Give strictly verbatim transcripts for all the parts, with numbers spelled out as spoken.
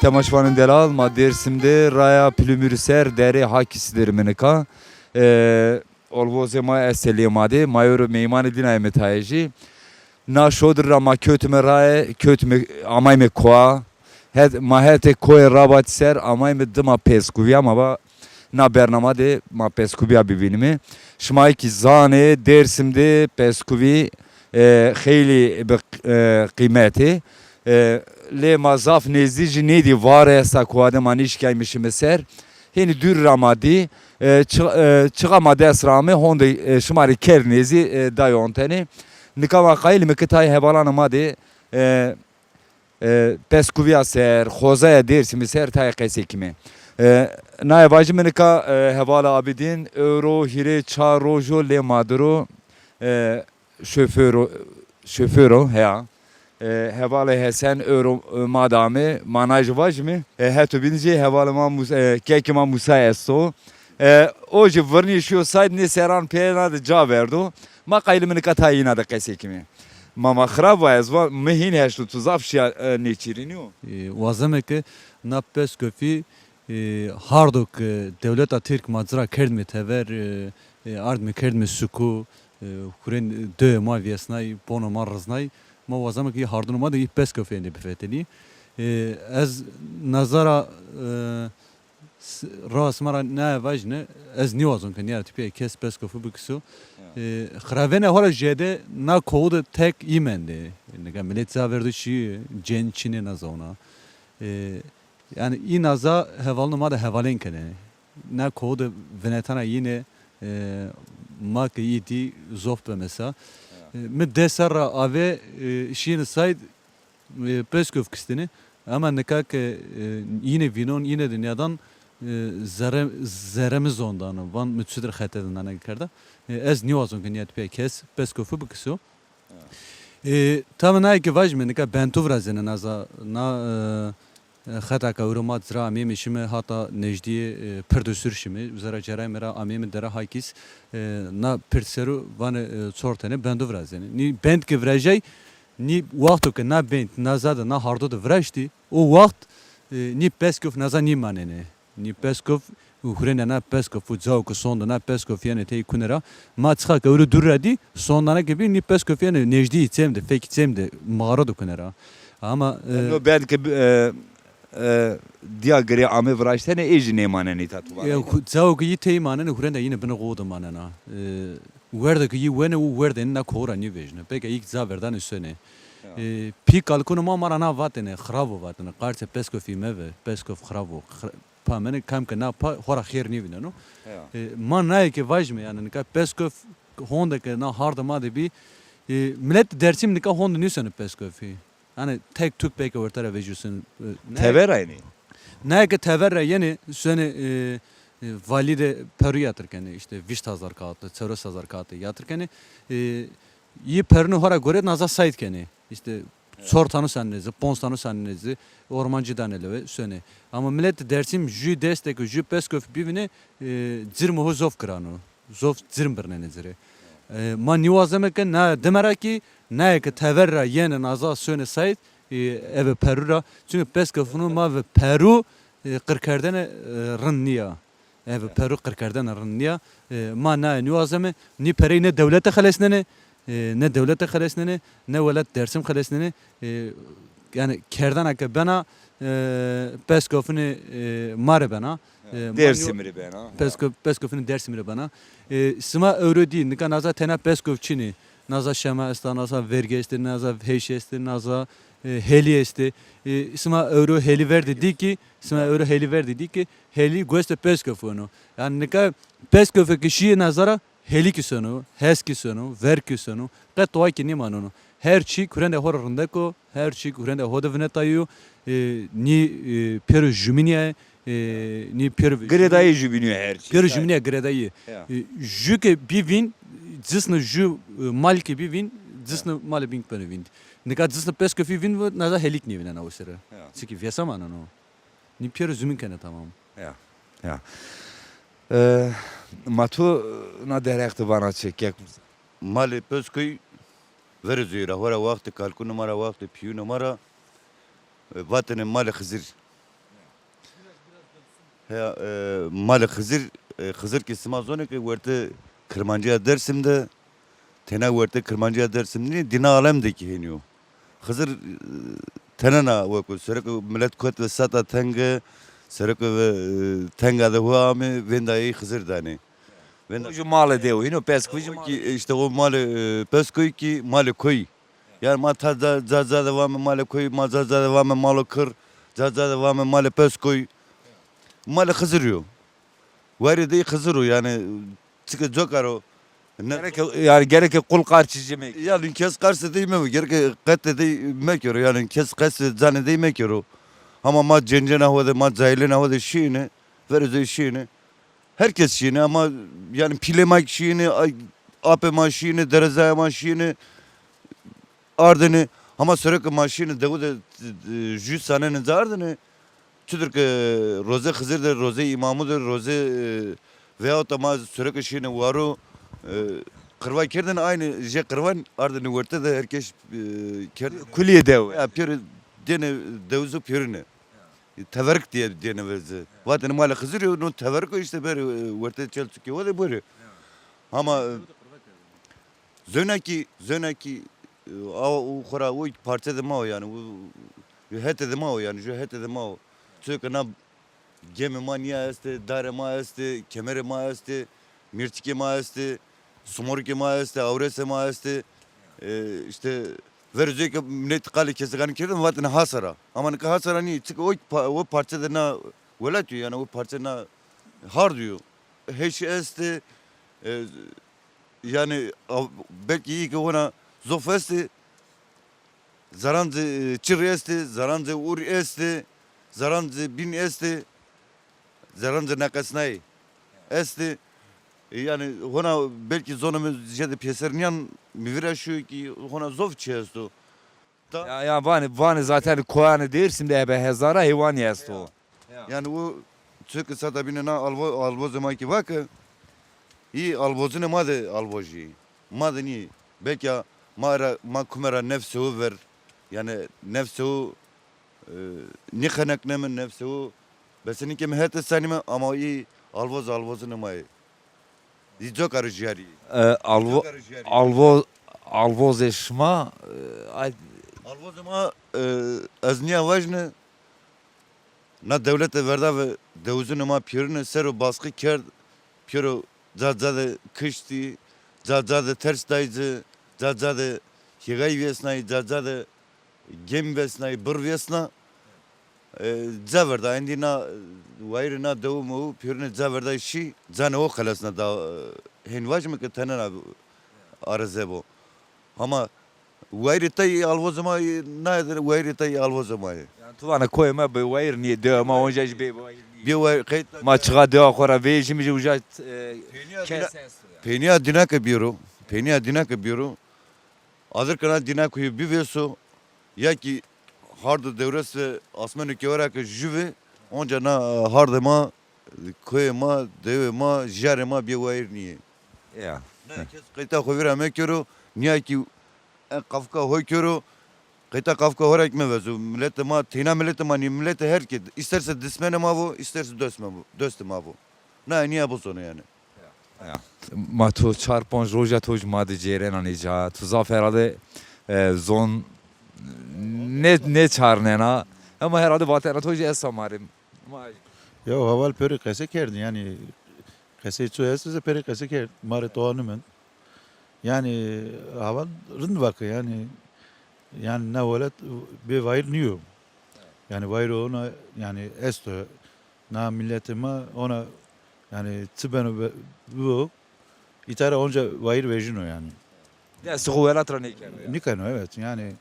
Temaşvanên delal, ma Dêrsim de raya Pilumurî ser derê Hakîs der mi nika. E, olvozê ma estê lê ma de, ma ewro meymanê dîna ame tayê jî. Na şodir ra ma kewtime raye, kewtime, amayme koa. Het, ma hetê koyê Rabatî ser amayme dima Peskuvîya, ma va na bernama de ma Peskuvîya bivînime. Şima kî zanê Dêrsim de Peskuvî, e, xeylî bi, e, qîmetê. E, lê ma zaf nêzdî jî nêdî, vare esta koa de ma nêşikayme şime ser. Hênî dûr ra ma dî, e, çi-, e, çixa ma dest ra ame, honde, e, şima rê kerd nêzî, e, day ontenê. Nika ma qayîl ime ke tayê hevalanê ma de, e, e, Peskuvîya ser, xozaya Dêrsimî ser tayê qesey kime. E, naye vajîme nika, e, hevala Abîdîn, ewro hîrê çar roj o lê ma dir o, e, şoför o, şoför o, heya. E, hevalê Hesen ewro, e, ma de ame, ma nay jî vajîme. E, heto bîn jî hevalê ma Mus-, e, kekê ma Musa esto. E, o jî virnî şîyo sayd, nê seran pêna de ca verdo. Ma qayîl ime nika tayê îna de qesey kime. Ma, ma xirab va, ez va mi hîn heşto, tu zaf şîya, e, nêçîrînî yo. E, wazeme ke na Peskofî, e, hardo ke dewleta Tirk ma ci ra kerdme tever, e, e, ardme kerdme suku, e, hurên dewê ma vêsnay, bonê ma riznay, ma wazeme ke yê hardunê ma de yê Peskofî êndî bifetelî. E, ez nazara, e, S-, ra sima ra naye vajîne, ez nîwazon ke nîya tepîya kes Peskofî bikiso. Ya. E, xiravêne ho ra jêde na kowu de tek î mendê. Nika milet ca verdo şîyê, cên çinê na zona. E, yanî îna za hevalunê ma de hevalên kenê. Na kowu de vinetena yîne, e, ma ke î dî zof beme sa. Ya. E, mi des serr ra ave, e, şîyêne sayd, e, Peskov kistêne. Ama nika ke, e, yîne vînon, yîne de nîyadan, e, zerre, zerre mi zon dano. Van mi çudir xete de nane kerda. E, ez nîwazon ke nîya tepîya kes Peskovî bikiso. Ha. E, tabi naye ke vajîme nika Bentu virazêne naza, na, e, e, xeta ke ewro ma ci ra ameyme şime hata nejdîyê, e, Pirdusur şime. Uza ra cerayme ra ameyme dera Hakîs, e, na pird seru vanê, e, çor tenê Bendu virazêne. Nî bend ke virajay, nî wexto ke na bend, na za de, na hardo de viraştî, o wext, e, nî Peskov naza nîmanenê. Nî Peskov, hurêne na Peskov, û cawo ke sonde na Peskov yenê tey kune ra. Ma çixa ke ewro dûr ra dî, sondana ke bî, nî Peskov yenê nejdîyê çem de, fekî çem de, mağara de kune ra. Ama, e, no bend ke, e, e, dîya girê ame viraştene, ê jî nêmanenê îta tu vanayî. E, ku-, cawo ke yî tey manenê, hurênde yîne binê kowu de manena. E, Werde ke yî wenê û werdêne na kowu ra nîvejîne. Peke yî ca verdanê sonê. Ya. E, pî kalkunê ma ma ra na vatêne, xiravo vatêne. Qartê Peskofî meve, Peskov xiravo. Xir-, pa menê kam ke na pa xo ra xêr nêvîneno. Ya. E, ma naye ke vajîme yanî nika Peskov honde ke na hardê ma de bî, e, milet Dêrsim nika honde nîseno Peskofî. Hanî tek tuk peyke werte ra vejîyo sonê, e, ne? Tever ra yenê? Naye ke tever ra yenê, sonê, e, e, valî de peru yatir kenê, îşte vîst hazar kağıtlı, çewres hazar kağıtlı yatir kenê. E, yî perunê ho ra gore naza sayd kenê. Îşte çor tanu sanenê ci, ponc tanu sanenê ci, ormancî danê lewe, sonê. Ama milet Dêrsim jû destê ke jû Peskofî bivînê, e, cirmê ho zof giran o. Zof cirm birnenê ci rê. E, ma nîwazeme ke na dime ra kî, naye ke tever ra yenê naza sonê sayd, e, eve peru ra. Çunke Peskofûnê ma ve peru, e, qirkerdene, e, rind nîya. Eve peru qirkerdene rind nîya. E, ma naye nîwazeme, nî perey ne dewlete xelesnenê, e, ne dewlete xelesnenê, ne welat Dêrsim xelesnenê. E, yanî kerdena ke bena, e, Peskofûnê, e, ma rê bena. E, ma Dêrsimî rê bena. Pesko-, Peskofûnê Dêrsimî rê bena. E, sima ewro dî, nika naza tena Peskov çinî. Naza şema esta, naza vergî estê, naza hêş estê, naza, e, helî estê. E, sima ewro helî verdê dî kî, sima ewro helî verdê dî kî, helî guestê Peskofûn o. Yanî nika Peskofê ke şîyê naza ra, helî kî sono, hes kî sono, verg kî sono, qet toa kî nêmanono. Her çî hurêndê ho rê rindek o, her çî hurêndê ho de vinetayî yo. E, nî, e, pêro jumînî yê, e, nî pêro girêdayî jumînî yo her çî. Pêro jumînî yê girêdayî. Ya. E, jû ke bî vîn, cisnê jû, e, mal ke bî vîn, cisnê malê bîn beno vîn. Nika cisnê Peskofî vîn vo, naza helî kî nêvînena o sere. Ya. Çikî vêsa maneno. Nî pêro zumîn kenê tamam. Ya, ya. E, ma tu na derheq de vana çi, kek Musa? Malê Peskofî verê zûyî ra, ho ra wextê kalkunê ma ra, wextê pîyunê ma ra, e, vatêne malê Xizir. Heya, e, malê Xizir, e, Xizir ki sima zonê ki wertê Kirmancîya Dersim de, tena wertê Kirmancîya Dersim nî, dîna alem de ki hênî yo. Xizir, e, tenena weko, sereko milet kot ve sata tenge, sereko ve, e, tenga de hu ame, vênda ey Xizir danê. Vênda Ju malê dew, hîno pes kuy ju ki, malê. İşte o malê, e, pes kuy ki malê kuy. Yani ma ta ca, ca, ca de vame malê kuy, ma ca, ca de vame malo kir, ca, ca de vame malê pes kuy. Malê Xizir yo. Wayirê dey Xizir o yani, çike cokar o. Ne Gereke, yani gereke qul qar çiçî mekî. Yani kes qarsê dey mevo, gereke qetê dey mekero, yani kes qetê canê dey mekero. Ama ma cencena ho de, ma cahilena ho de şîyêne, verê zey şîyêne. Herkes şîyêne ama yani pîlê ma kî şîyêne, ay, apê ma şîyêne, derezaya ma şîyêne, ardêne. Ama sereke ma şîyêne dewu de, e, jû sanêne ca ardêne. Çutir ke rozê Xizir de, rozê îmamu de, rozê, e, veyahut da ma sereke şîyêne waro, e, qirva kerdêne, aynı jê qirvan ardêne werte de herkes, e, kerdêne. Kulîyê dew. Ya pêro dêne dewizo pêrine. Teverik diye dêne veze. Vatêne malê Xizirî yo, no teverik o işte berê, e, wertê Çelçukî o de borê. Ama, e, zewna kî, zewna kî, e, a, o xora o parçe de ma o yani, o, o hetê de ma o yani, ju hetê de ma o. Çuke na gemê ma nîya estê, darê ma estê, kemerê ma estê, mîrçikê ma estê, sumorikê ma estê, awresê ma estê. E, işte verê zey ke milet qalê kesekanî kerdin, vatêne hasara. Ama nika hasara nîyê. Çike o pa-, o parçe de na welat yo, yani o parçe na hard yo. Heşî estê, e, yani a-, belkî îyê ke hona zof estê, zerancê, e, çirî estê, zerancê urî estê, zerancê bîn estê, zerancê neqesnayî estê. E, yani hona belkî zonê mi jede pêser nîyan, mi vîra şîyo kî hona zof çi esto. Ta Ya, ya vanê, vanê zaten koyanê Dêrsim de ebe hezara heywanî esto. Ya. Yani o çuke sata bîne na alvo-, alvozê ma kî vake, î alvozunê ma de alvojî. Ma de nî. Belkî ma ra, ma kume ra nefsê o ver. Yani nefsê o, e, nîqenekneme, nefsê o besenîke mi hetê sanîme ama î alvoz alvozunê ma yê. Î cokar o jîyarî. E, alvo-, Cokar o jîyarî. Alvo-, alvozê şima, e, ay Alvozê ma, e, ez nîya vajîne, na dewlete verda ve dewizunê ma pêrine ser o baskı kerd, pêro ca ca de kiştî, ca ca de ters day ci, ca ca de hêgay vêsnayî, ca ca de gem vêsnayî, bir vêsna. E, ca verda, endî na, e, wayirê na dewu mewu pêrine ca verda şî, canê o xelesna da, e, hên vajîme ke tenena areze bo. Hama wayirê tay alvozê ma, e, na wayirê tay alvozê ma yê. Yani tu vana koyê ma bê wayir nîyê, dewa ma onca jî bê wayir nîyê. Bê wayir, qeyt Ma çixa dewa xo ra vejîme jî uca, e, Peynîya kes dîna-, esto yani. Peynîya dîna ke bîyero, peynîya dîna ke bîyero. Adir ke na dîna kuyu bivêso, ya kî hardo dewres ve asmeno kewera ke jû ve, onca na, e, hardê ma, koyê ma, dewê ma, jarê ma bê wayir nîyê. Ya. Na kes qeyta xo vîra mekero, nîya kî en qafika ho kero, qeyta qafika ho ra kî mevezo. Miletê ma, teyna miletê ma nîyê, miletê her ke, isterse dismenê ma vo, isterse dostê ma vo, dostê ma vo. Na nîya bizono yani. Ya. Ma to çar panc roja to jî ma de cêrena nêca. To zaf herhalde, e, zon nê, nêçarnena. Ama herhalde vatena to jî esta ma rê. Ma Ya heval pêro qese kerdin yani, qesey ço esto se pêro qese kerd. Ma rê toa nimend. Yani heval rind vake yani, yani na welat bê wayir nîyo. Yani wayir ona yani esto. Na miletê ma ona, yani çi beno be-, bibo, îta ra onca wayir vejîno yani. Destê xo welat ra nêkeno ya. Nîkeno, evet. Yani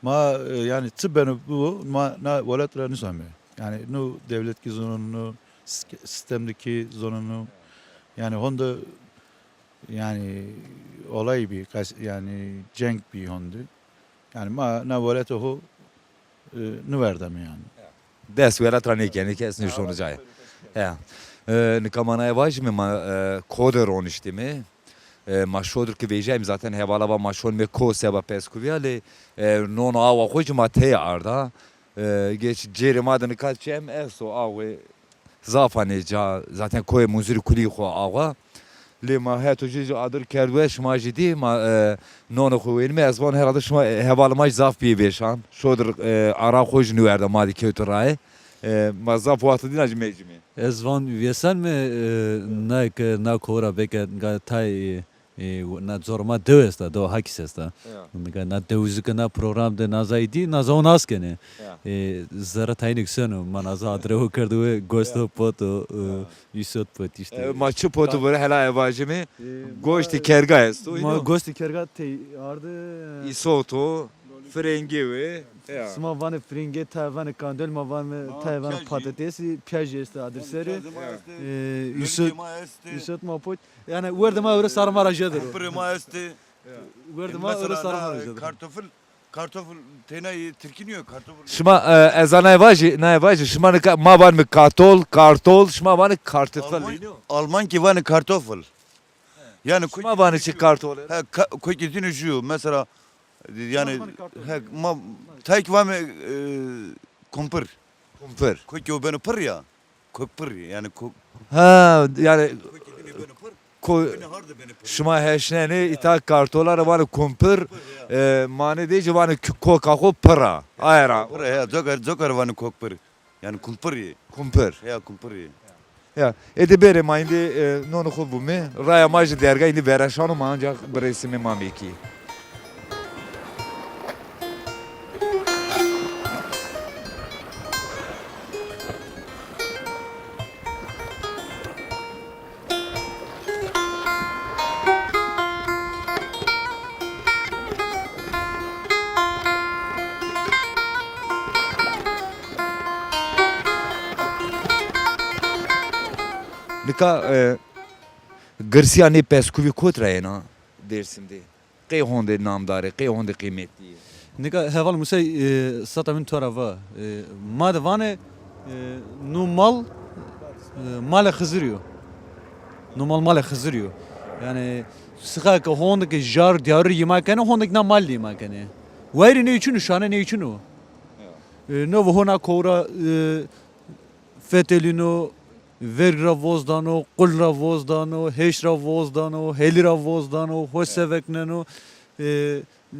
ma, e, yani çi beno bibo, ma na welat ra nîsame. Yani no dewlet kî zoneno, no sî-, sîstem de kî zoneno. Yani honde yani olay bî, qas-, yani cenk bî honde. Yani ma na welatê ho, e, niverdeme yani. Dest welat ra nêkenê, kes nêşono cayê. Ya. E, nika ma naye vajîme ma, e, ko de roniştîme. E, ma şodir ke vejîyayîme zaten hevala va ma şonîme ko seba peskuvîya lê, e, non awa xo jî ma tey arda. E, geç cêrê ma de nika çem esto, awe. Zaf anê ca, zaten koyê Munzurî kulî xo awa. Lê ma heto jî, jî adir kerdwe, şima jî dî, ma, e, nonê xo wênime, ez van herhalde şima, e, hevalê ma jî zaf bîyê vêşan. Şodir, e, ara xo jî nîwerde ma dî kewto raye. E, ma zaf waxtê dîna jî mecimê. Ez van vêsenme, e, na ke na kowra beke ga tay, e, e, na cor ma dew esta, dew Hakîs esta. Ya. Nika na dewizike na program de naza îdî, naza o nas kenê. Ya. E, zerre tayînek seno, ma naza adre ho kerdo we, gosto poto, e, îsot pot îşte. E, ma çi potu vore hela e vajime? E, goştê kerga esto, ma îno? Goştê kerga tey arde. Îsot o, firengê we. Ya. Sima vanê firengê, tay vanê kandel, ma vanê, tay vanê patatesî, piyajî estê adir serî. E, îsot, îsot ma pot. Yanî werdê ma ewro sarê ma ra jêde ro. Kumpirê ma estê. Werdê ma ewro sarê ma ra jêde ro. Kartofil, kartofil têna yê tirkî nîyo, kartofil. Şima, e, ez a naye vajî, naye vajî, şima nika ma vanime katol, kartol, şima vanê kartofil. Alman, Almankî vanê kartofil. Yanî şima vanê çi kartol? He, ka-, kokê dîne jû yo. Mesela, yanî, he, ma, tayk vame, e, kumpir. Kumpir. Kokê o beno pir ya. Kokpir, yanî ko-, ha, yanî kokê dîne beno pir. Ko-, beno harde beno pir. Şima heşnenê, îta kartola ra vanê kumpir, kumpir, ya. E, manê de jî vanê koka xo pir a. Aye ra. Pir a, ya, coka, coka ra vanê kokpir. Yanî kumpir yê. Kumpir. Ya, kumpir yê. Ya, ê de bêrê ma îndî, e, nonê xo bûme. Raya ma jî derga îndî vereşano ma ancak biresîme Mamekî. Nika, e, girsîya nê peskuvî kot ra yena Dêrsim de? Qey honde namdar ê, qey honde qîmetlî yê? Nika heval Musey, e, sata min to ra va. E, ma de vanê, e, no mal, e, malê Xizirî yo. No mal malê Xizirî yo. Yanî sixa ke honde ke jar diyarû yîma kenê, honde ke na mal yîma kenê. Wayîrê ney çin o, şanê ney çin o. E, no ve hona kowra, e, fetelîno, verg ra voz dano, qul ra voz dano, hêş ra voz dano, helî ra voz dano, ho sevekneno, e,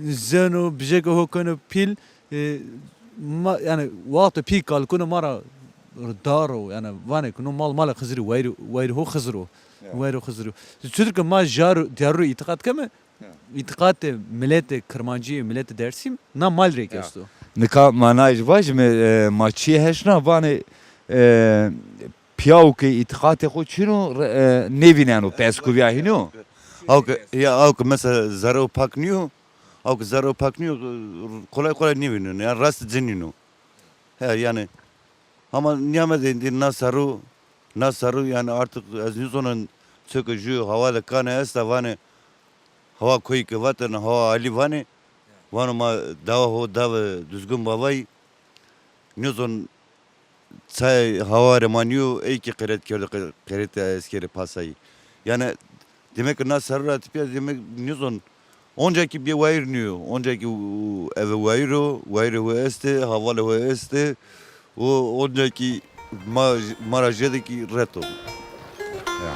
zeno, bijeke ho keno pîl, e, ma, yanî, wexto pî kalkuno ma ra dar o, yanî, vanê ke no mal, malê Xizirî, wayîrê, wayîrê ho Xizir o. Ya. Wayîrê ho Xizir o. Çutir ke ma jar, diyarû îtîqat keme, ya. Îtîqatê miletê Kirmancî, miletê Dêrsim, na mal rê ke esto. Nika ma nay jî vajîme, e, ma çîyê heşna vanê, e, piyaw ke îtîqatê xo çin o, re-, e, nêvîneno, peskuvîya hînî yo. Aw ke, ya, aw ke mesela zerre pak nîyo, aw ke zerre pak nîyo, kolay kolay nêvîneno. Yanî rast ci nîno. He, yanî, hama nîyamedê êndî na serrû, na serrû, yanî artık ez nêzonan çike jû hawa de kanê esta, vanê hawa koyî ke vatêne hawa alî vanê, vano ma dawa ho dave Duzgin Bavayî, nêzon çay hawa rê ma nîyo, ey kî qeret kerdo, qe-, qeretê eskerê pasayî. Yanî, demek ke na serrû ra tepîya, demek nêzon, onca kî bê wayîr nîyo, onca kî u-, eve wayîr o, wayîrê ho estê, havalê ho estê, o onca kî ma, ma ra jêde kî ret o. Ya.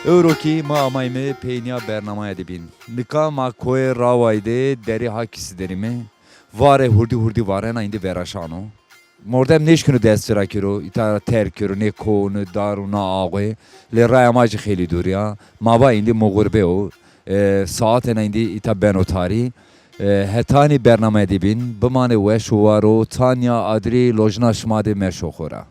Ewro kî ma amayme peynîya bernamaya de bîn. Nika ma koyê Rawayî de derê Hakîsî derîme. Vare hurdî hurdî varena îndî veraşano. Mordem nêşkino dest ci ra kero, îta ra terk kero, nê ko, nê dar û na axwe. Lê raya ma jî xeylî dûrî ya. Ma va îndî muxurbe o. E, saetena îndî îta beno tarî. E, hetanî bernamaya de bîn, bimanê weş û war o, Tanya Adrî lojna şima de meşo xo ra.